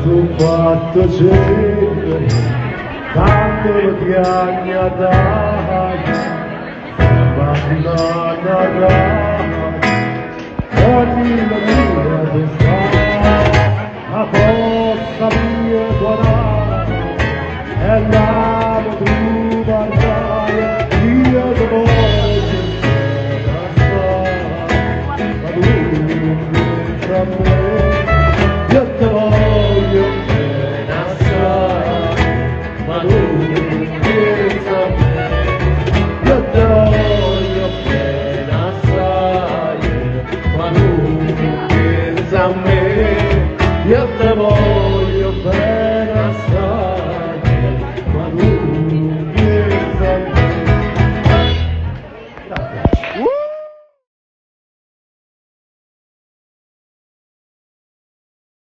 So' fatto cenere, tanto me chiagnarraje, m'addimannarraje, Nennilla mia addò sta? A fossa mia qual è, e là me truvarraje, io te voglio bene assaje, ma tu nun pienze a me. Io te voglio bene assaje, ma tu nun pienze a me. Io te voglio bene assaje, ma tu nun pienze a me. Io te voglio.